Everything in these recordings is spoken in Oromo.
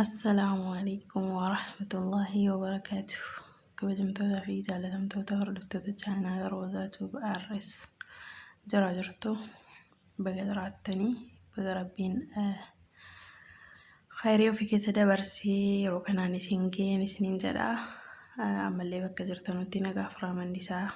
Assalaamu alaikum warahmatullaahi wabarakaatuh. Kabajamtootaa fi jaalatamtoota hordoftoota chaanaala Roozaa Tuub RS jira jirtu baga jiraattanii baga rabbiin khayrii ofii keessa dabarsee yeroo kanaan isin ga'een isiniin jedha. Ammallee bakka jirtanutti nagaaf raamanni isaa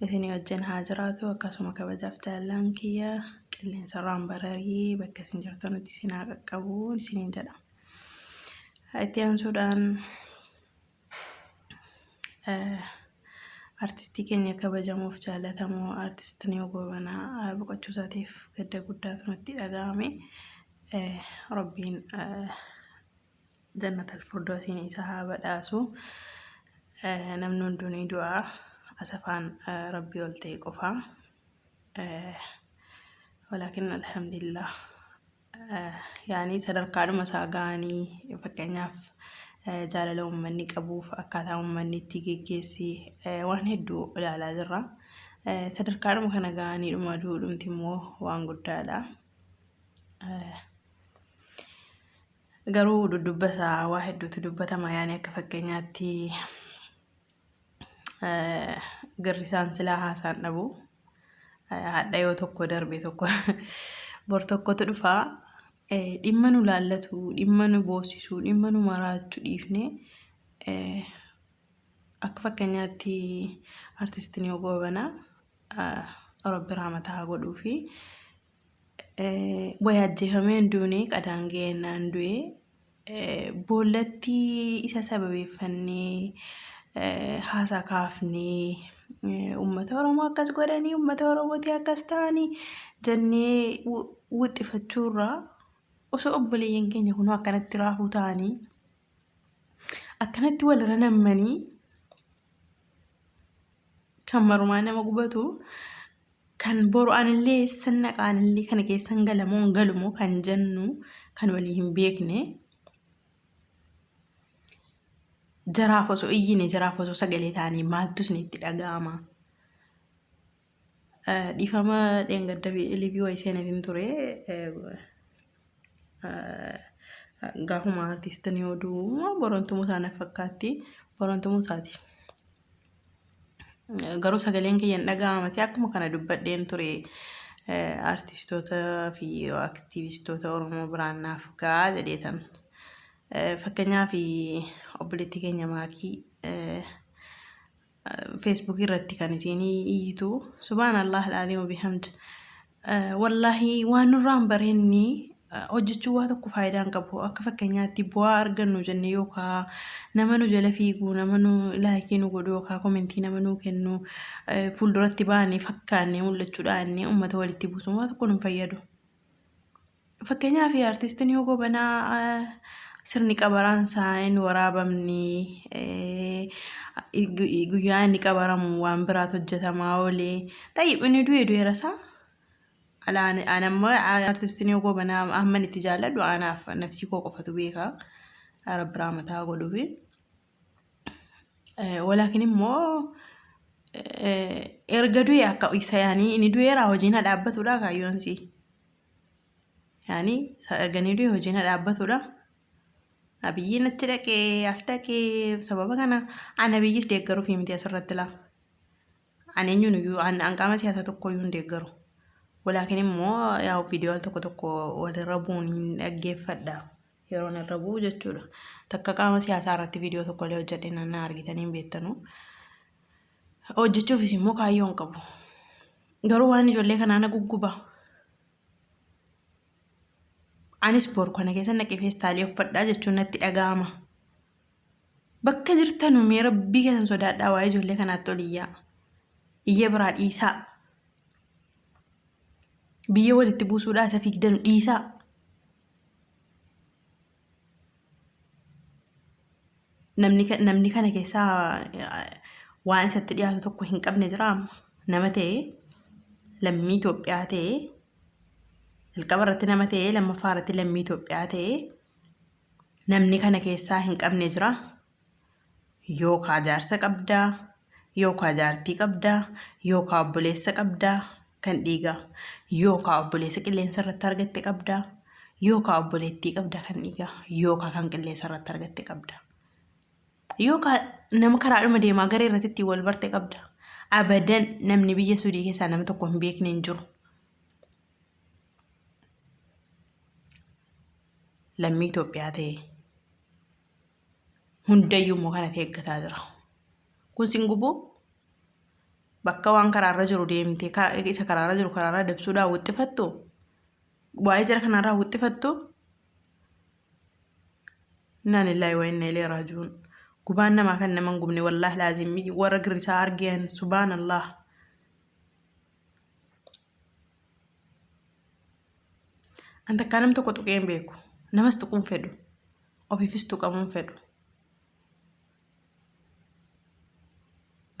isinii wajjin haa jiraatu. Akkasuma kabajaaf jaalallaan kiyya qilleensarraan bararii bakka isin jirtanutti isin haa qaqqabu isiniin jedha. Itti aansuudhaan artistii keenya kabajamuuf jaalatamoo artist Niyoo Goobanaa boqochuu isaatiif gadda guddaatu natti dhaga'ame. Rabbiin jannatal firdoosiin isa haa badhaasu. Namni hunduu ni du'a. Asafaan rabbii ol ta'e qofa. Walaakin alhamdulillah. Yaani sadarkaadhuma isaa ga'anii fakkeenyaaf jaalala uummanni qabuuf akkaataa uummanni itti geggeesse waan hedduu ilaalaa jirra. Sadarkaadhuma kana ga'aniidhuma duudhumti immoo waan guddaadha. Garuu dudubba isaa waa hedduutu dubbatama yaani akka fakkeenyaatti girrisaan silaa haasaan dhabu. Hadha yoo tokko darbe tokko bor tokkotu dhufa. Dhimma nu laallatu, dhimma nu boosisu, dhimma nu maraachu dhiifne akka fakkeenyaatti artistiin yoo goobanaa rabbi raamata haa godhuu fi Way ajjeefamee hin duune qadaan ga'eennaan du'e. Boollatti isa sababeeffannee haasaa kaafnee uummata Oromoo akkas godhanii uummata Oromootii akkas ta'anii jennee wixxifachuurraa osoo obboleeyyan keenya kunoo akkanatti raafuu ta'anii akkanatti walirra nammanii kan marumaa nama gubatu kan boru anillee eessan dhaqa anillee kana keessan gala moo hin galu moo kan jennu kan walii hin beekne jaraaf osoo iyyine jaraaf osoo sagalee taanee maaltu isinitti dhaga'ama? Dhiifama dheengadda liivii wayii seeneetiin ture. Gaafuma artiistiin yoo du'u borontumuu isaa na fakkaatti. Borontumuu isaati. Garuu sagaleen kiyya hin dhaga'amasi akkuma kana dubbadheen ture artistoota fi aktiivistoota Oromoo biraan naaf ga'a jedheetan. Fakkeenyaaf obboleettii keenya maakii feesbuukii irratti kan isiin iyyitu subhaan Allah al'aziim bihamd wallaahi waan nurraa hin bareenni hojjechuu waa tokko faayidaa hin qabu akka fakkeenyaatti bu'aa argannu jennee yookaan nama nu jala fiigu nama nu laayikii nu godhu yookaan komentii nama nu kennu fuulduratti baanee fakkaannee mul'achuudhaan inni uummata walitti buusuun waa tokko nu hin fayyadu. Fakkeenyaaf artistiin yoo gobanaa sirni qabaraan isaa hin waraabamne guyyaa inni qabaramu waan biraatu hojjetamaa oolee tayyib inni du'e du'eera isaa. An ammoo artistiin yoo gobanaa hamman itti jaalladhu anaaf nafsii koo qofatu beeka. Rabbi rahmataa godhuufi. Walaakin immoo erga du'e akka isa yaanii inni du'eera hojiin haa dhaabbatudha kaayyoon sii. Yaani erga inni du'e hojiin haa dhaabbatudha. Abiyyiin achi dhaqee as dhaqee sababa kana an abiyyis deeggaruuf miti asirratti laa. An eenyuun iyyuu an an qaama siyaasaa tokko iyyuu hin deeggaru. Walaakin immoo yaa viidiyoo al tokko tokko walirra bu'uun hin dhaggeeffadha. Yeroon irra bu'u jechuudha. Takka qaama siyaasaa irratti viidiyoo tokko illee hojjedhe na argitanii hin beektanu. Hojjechuufis immoo kaayyoo hin qabu. Garuu waan ijoollee kanaa na gugguba. Anis boru kana keessa naqee feestaalii uffadhaa jechuun natti dhaga'ama. Bakka jirtanu mee rabbii keessan sodaadhaa waa'ee ijoollee kanaatti ol iyyaa. Iyya biraa dhiisaa. Biyya walitti buusuudhaa isa fiigdanu dhiisaa. Namni namni kana keessaa waan isatti dhiyaatu tokko hin qabne jira amma. Nama ta'ee lammii Itoophiyaa ta'ee jalqaba irratti nama ta'ee lammaffaa irratti lammii Itoophiyaa ta'ee namni kana keessaa hin qabne jira. Yookaa jaarsa qabdaa, yookaa jaartii qabdaa, yookaa obboleessa qabdaa kan dhiigaa, yookaa obboleessa qilleensa irratti argatte qabdaa, Yookaa obboleettii qabda kan dhiigaa yookaa kan qilleensa irratti argatte qabda. Yookaa nama karaadhuma deemaa garee irratti ittiin wal barte qabda. Abadan namni biyya Suudii keessaa nama tokko hin beekne hin jiru. Lammii Itoophiyaa ta'e hundayyuu immoo kanatti eeggataa jira. Kun sin gubuu bakka waan karaarra jiru deemtee isa karaarra jiru karaarra dabsuudhaan wixxifattu waa'ee jara kanarraa wixxifattu innaa lillaahi wa inna ilayhi raaji'uun. Gubaan namaa kan nama hin gubne wallaahi laazim warra girrisaa argeen subhaanallah. An takkaa nam tokko tuqee hin beeku. Namas tuquu hin fedhu. Ofiifis tuqamuu hin fedhu.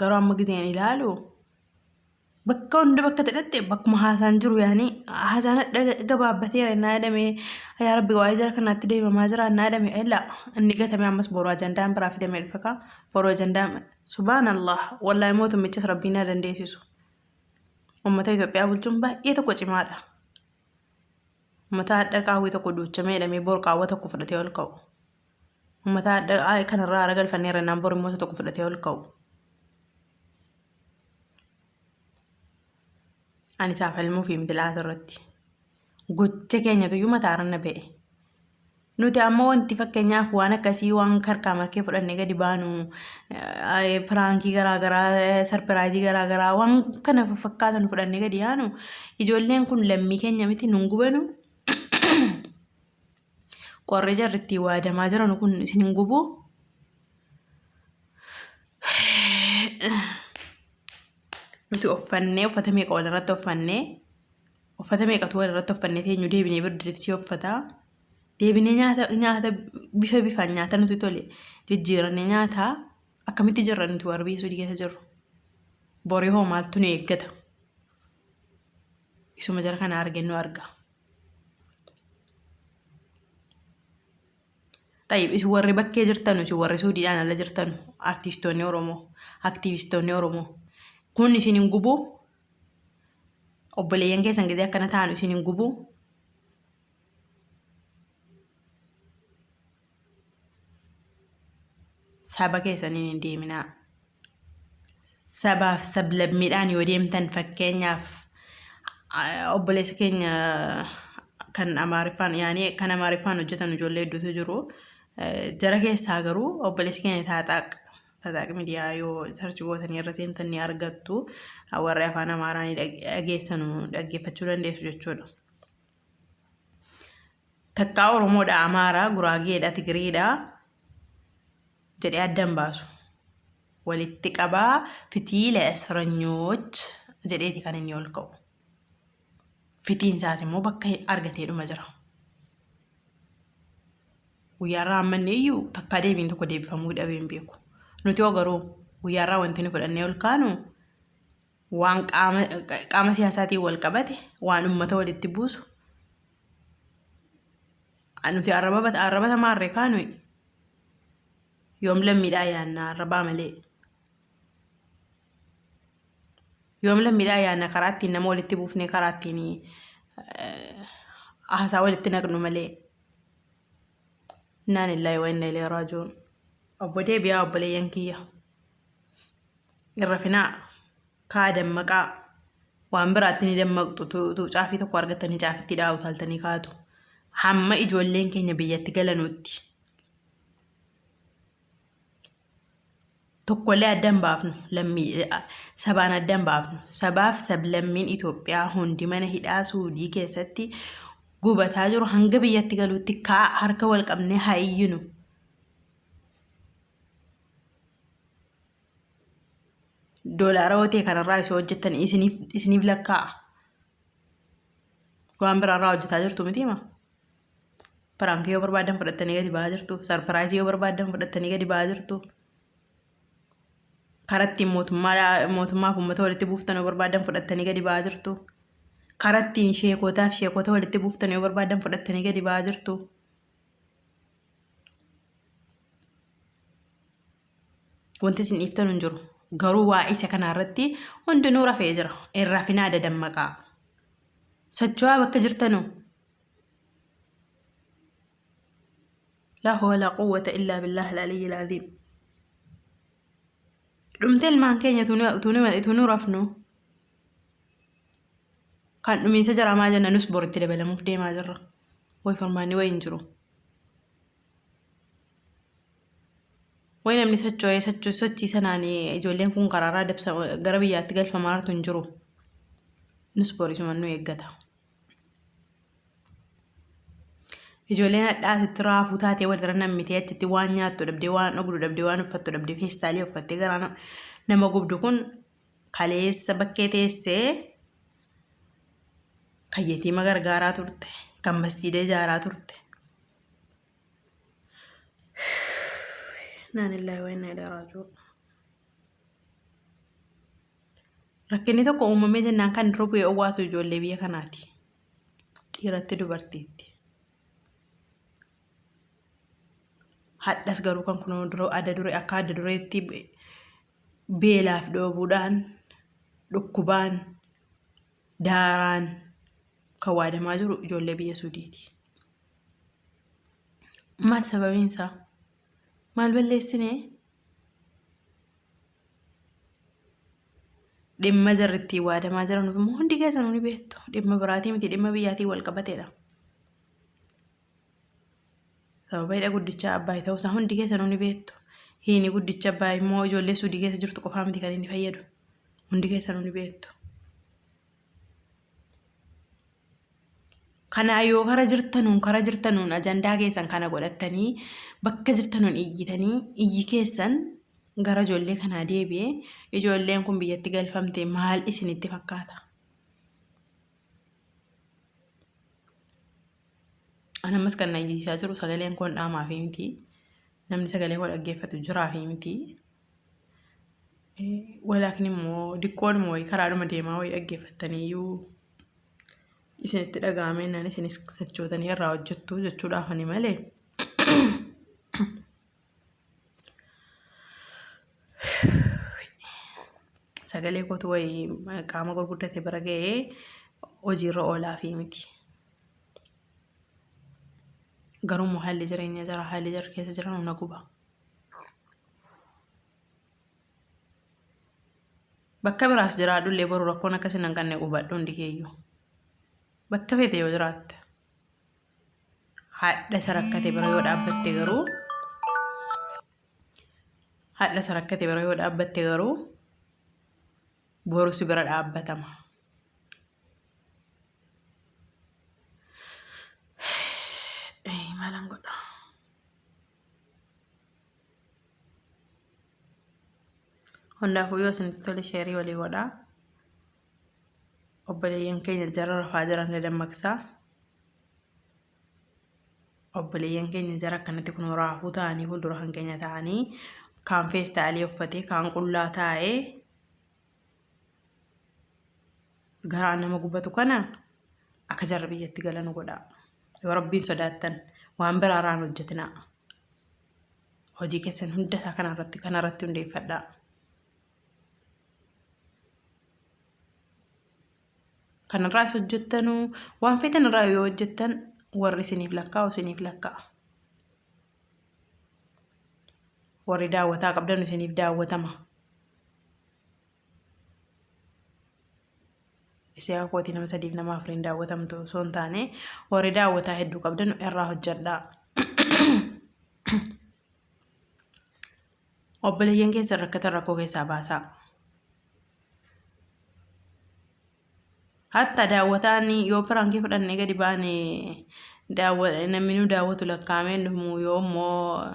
Garuu amma gizeen ilaalu bakka hunda bakka ta'etti bakkuma haasaan jiru yaani haasaan hadha gabaabbateera innaa jedhamee yaa rabbi waa'ee jara kanaatti deemamaa jira innaa jedhame illa inni gatame ammas boru ajandaan biraa fidamee dhufa kaa boru ajandaan subhaanallah wallaahi mootummichas rabbiin haa dandeessisu. Uummata Itoophiyaa bulchuun baay'ee tokko cimaadha. Uummata hadha qaawwii tokko duuchamee jedhamee bor qaawwa tokko fudhatee ol ka'u. Uummata hadha kanarraa haara galfanneerra jennaan bor immoo isa tokko fudhatee ol ka'u. Ani isaaf falmuu fi miti laata irratti. Gocha keenyatu iyyuu mataarra na ba'e. Nuti amma wanti fakkeenyaaf waan akkasii waan karkaa markee fudhannee gadi baanu piraankii garaagaraa sarpiraayizii garaagaraa waan kana fakkaatan fudhannee gadi yaanu ijoolleen kun lammii keenya miti nun gubanu qorri jarri ittiin waadamaa jiran kun isin hin gubu. Nuti uffannee uffata meeqa walirratti uffannee Uffata meeqatu wal irratti uffannee teenyu deebinee birdi uffataa. Deebinee nyaata nyaata bifa bifaan nyaata nuti tole jijjiirannee nyaataa akkamitti jirra nuti warri biyya Suudii keessa jirru. Borii hoo maaltu nu eeggata? Isuma jara kana argee nu arga. Tayyib isin warri bakkee jirtanu isin warri Suudiidhaan ala jirtanu artiistoonni Oromoo aktiivistoonni Oromoo kun isin hin gubuu Obboleeyyan keessan gizee akkana ta'an isin hin gubuu? Saba keessaniin hin deeminaa. Sabaaf sablammiidhaan yoo deemtan fakkeenyaaf obboleessa keenya kan Amaariffaan yaani kan Amaariffaan hojjetan ijoollee hedduutu jiru. Jara keessaa garuu obboleessi keenya Taaxaaq Tataaq Midiyaa yoo sarchi gootanii irra seentan ni argattu. Warri afaan Amaaraa ni dhageessanu dhaggeeffachuu dandeessu jechuudha. Takkaa Oromoodha, Amaaraa, Guraageedha, Tigiriidha jedhee adda hin baasu. Walitti qabaa fitiila esranyoch jedheeti kan inni ol ka'u. Fitiin isaas immoo bakka argateedhuma jira. Guyyaarraa ammanne iyyuu takkaa deebiin tokko deebifamuu dhabee hin beeku. Nuti hoo garuu guyyaarraa wanti nu fudhannee ol kaanu waan qaama qaama siyaasaatiin wal qabate waan uummata walitti buusu nuti arraba arraba tamaarree kaanu yoom lammiidhaa yaanna arrabaa malee. Yoom lammiidhaa yaanna karaa ittiin nama walitti buufnee karaa ittiin haasaa walitti naqnu malee. Innaa lillaahi wa inna ilayhi raaji'uun. Obbo deebi'aa obboleeyyan kiyya. Hin rafinaa. Kaa dammaqaa. Waan biraatti ni dammaqxu. Tu caafii tokko argattanii caafitti dhaa'u utaaltanii kaatu. Hamma ijoolleen keenya biyyatti galanutti. Tokkollee adda hin baafnu. Lammii sabaan adda hin baafnu. Sabaaf sablammiin Itoophiyaa hundi mana hidhaa Suudii keessatti gubataa jiru hanga biyyatti galuutti kaa harka wal qabnee haa iyyinu. Doolaara yoo ta'e kanarraa isoo hojjettan isiniif isiniif lakkaa'a. Waan biraarraa hojjetaa jirtu miti hima. Piraankii yoo barbaadan fudhattanii gadi ba'aa jirtu. Sarpiraayizii yoo barbaadan fudhattanii gadi ba'aa jirtu. Karaa ittiin mootummaaf uummata walitti buuftan yoo barbaadan fudhattanii gadi ba'aa jirtu. Karaa ittiin sheekotaaf sheekota walitti buuftan yoo barbaadan fudhattanii gadi ba'aa jirtu. Wanti isin dhiiftan hin jiru. Garuu waa'ee isa kanaa irratti hundinuu rafee jira. Hin rafinaa dadammaqaa. Socho'aa bakka jirtanuu. Laa hawla quwwata illaa billahi al-aliyyil aziim. Dhumte ilmaan keenya utuu nu rafnu kan dhumiinsa jaraa maal jenna nus boritti dabalamuuf deemaa jirra. Way furmaanni way hin jiru. Way namni socho'ee sochii sanaan ijoolleen kun karaarraa dabsa gara biyyaatti galfamaa jirtu hin jiru. Nus borisuma nu eeggata. Ijoolleen hadhaa asitti raafuu taatee walirra nammitee achitti waan nyaattu dhabdee waan dhugdu dhabdee waan uffattu dhabdee feestaalii uffattee garaa nama gubdu kun kaleessa bakkee teessee kan yetiima gargaaraa turte kan masjiida ijaaraa turte. Innaa lillaahi wa innaa ilaihi raaji'uun. Rakkinni tokko uumamee jennaan kan dura bu'ee owwaatu ijoollee biyya kanaati. Dhiiratti dubartiitti. Hadhas garuu kan kunoo dura adda duree akka adda dureetti beelaaf dhoobuudhaan dhukkubaan daaraan kan waadamaa jiru ijoollee biyya Suudiiti. Maal sababiin isaa? Maal balleessinee? Dhimma jarri ittiin waadamaa jiranuuf immoo hundi keessanuu ni beektu. Dhimma biraatii miti dhimma biyyaatiin wal qabateedha. Sababa hidha guddichaa Abbaay ta'uusaa hundi keessanuu ni beektu. Hiini guddicha Abbaay immoo ijoollee Suudii keessa jirtu qofaa miti kan inni fayyadu. Hundi keessanuu ni beektu. Kanaa yoo kara jirtanuun kara jirtanuun ajandaa keessan kana godhattanii bakka jirtanuun iyyitanii iyyi keessan gara ijoollee kanaa deebi'ee ijoolleen kun biyyatti galfamte maal isinitti fakkaata? An ammas kan na iyyisiisaa jiru sagaleen koon dhaamaa fi miti. Namni sagalee koo dhaggeeffatu jiraa fi miti. Walaakin immoo diqqoodhuma wayii karaadhuma deemaa wayii dhaggeeffattaniiyyuu isinitti dhaga'amee naan isinis sochootanii irraa hojjettu jechuudhaafani malee. Sagalee kootu wayii qaama gurguddate bira ga'ee hojiirra oolaa fi miti. Garuu immoo haalli jireenya jara haalli jara keessa jiran na guba. Bakka biraas jiraadhullee boru rakkoon akka sin hanqanne hubadhu hundi keeyyuu. Bakka feete yoo jiraatte. Haadha isa rakkate bira yoo dhaabbatte garuu haadha isa rakkate bira yoo dhaabbatte garuu boru si bira dhaabbatama. Maalan godha? Hundaafuu yoo isinitti tole sheerii walii godhaa. Obboleeyyan keenya jara rafaa jiran dadammaqsaa. Obboleeyyan keenya jara akkanatti kun raafuu ta'anii fuuldura kan keenya ta'anii kaan feestaalii uffatee kaan qullaa taa'ee garaa nama gubatu kana akka jarri biyyatti galanu godhaa. Yoo rabbiin sodaattan waan biraa irraan hojjetinaa. Hojii keessan hunda isaa kanarratti kanarratti hundeeffadhaa. Kanarraas hojjettanuu waan feetan irraa yoo hojjettan warri isiniif lakkaa'u isiniif lakkaa'a. Warri daawwataa qabdan isiniif daawwatama. Ishee kootii nama sadiif nama afuriin daawwatamtu osoo hin taane warri daawwataa hedduu qabdan irraa hojjedhaa. Obboleeyyan keessan rakkatan rakkoo keessaa baasaa. Hatta daawwataan yoo piraankii fudhannee gadi baane namni nu daawwatu lakkaa'amee dhumu yoo immoo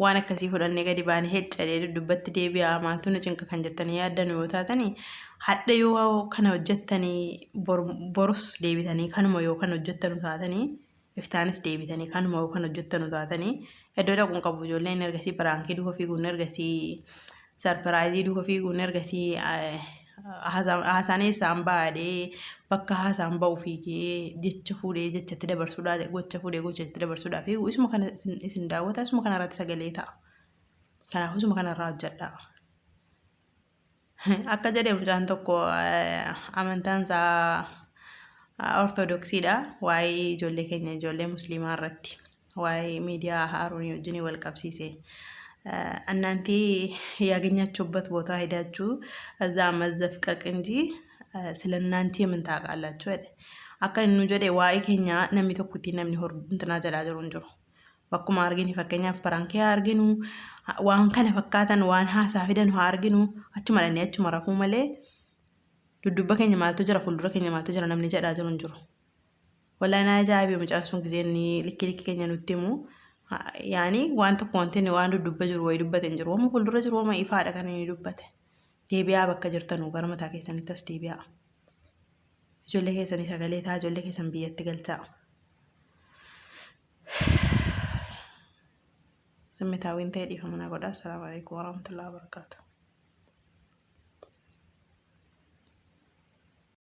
waan akkasii fudhannee gadi baane heccadee duddubbatti deebi'a maaltu nu cinqa kan jettanii yaaddan yoo taatanii hadha yoo kana hojjettanii borus deebitanii kanuma yoo kan hojjettanu taatanii iftaanis deebitanii kanuma yoo kan hojjettanu taatanii iddoo dhaquun qabu ijoolleen ergasii piraankii duuka fiiguun ergasii sarpiraayizii duuka fiiguun ergasii haasaan eessaan baadhee bakka haasaan ba'u fiigee jecha fuudhee jechatti dabarsuudhaa gocha fuudhee gochatti dabarsuudhaa fiigu isuma kana isin daawwata isuma kana irratti sagalee ta'a. Kanaaf isuma kana irraa hojjedhaa. Akka jedhe mucaan tokko amantaan isaa ortodoksiidha waa'ee ijoollee keenya ijoollee musliimaa irratti. Waa'ee miidiyaa Haaruunii wajjin wal qabsiise. እናንተ ያገኛችሁበት ቦታ ሄዳችሁ እዛ መዘፍቀቅ እንጂ ስለ እናንተ ምን ታውቃላችሁ? jedhe. Akka inni nu jedhe waa'ee keenya namni tokko ittiin namni intinaa jedhaa jiru hin jiru. Bakkuma arginu fakkeenyaaf parankii haa arginu, waan kana fakkaatan waan haasaa fidan haa arginu, achuma dhannee achuma rafuu malee dudduuba keenya maaltu jira, fuuldura keenya maaltu jira namni jedhaa jiru hin jiru. Wallahi na ajaa'ibe mucaan sun gizee inni likki likki keenya nutti himu. Yaani waan tokko wanti inni waan dudduuba jiru wayii dubbate hin jiru. Wama fuuldura jiru wama ifaadha kan inni dubbate. Deebi'aa bakka jirtanuu gara mataa keessanitti as deebi'aa. Ijoollee keessanii sagalee ta'a, ijoollee keessan biyyatti galchaa. Simmitaawwiin ta'e dhiifama na godhaa. Assalaamu alaikum warahmatullahi wabarakatuh.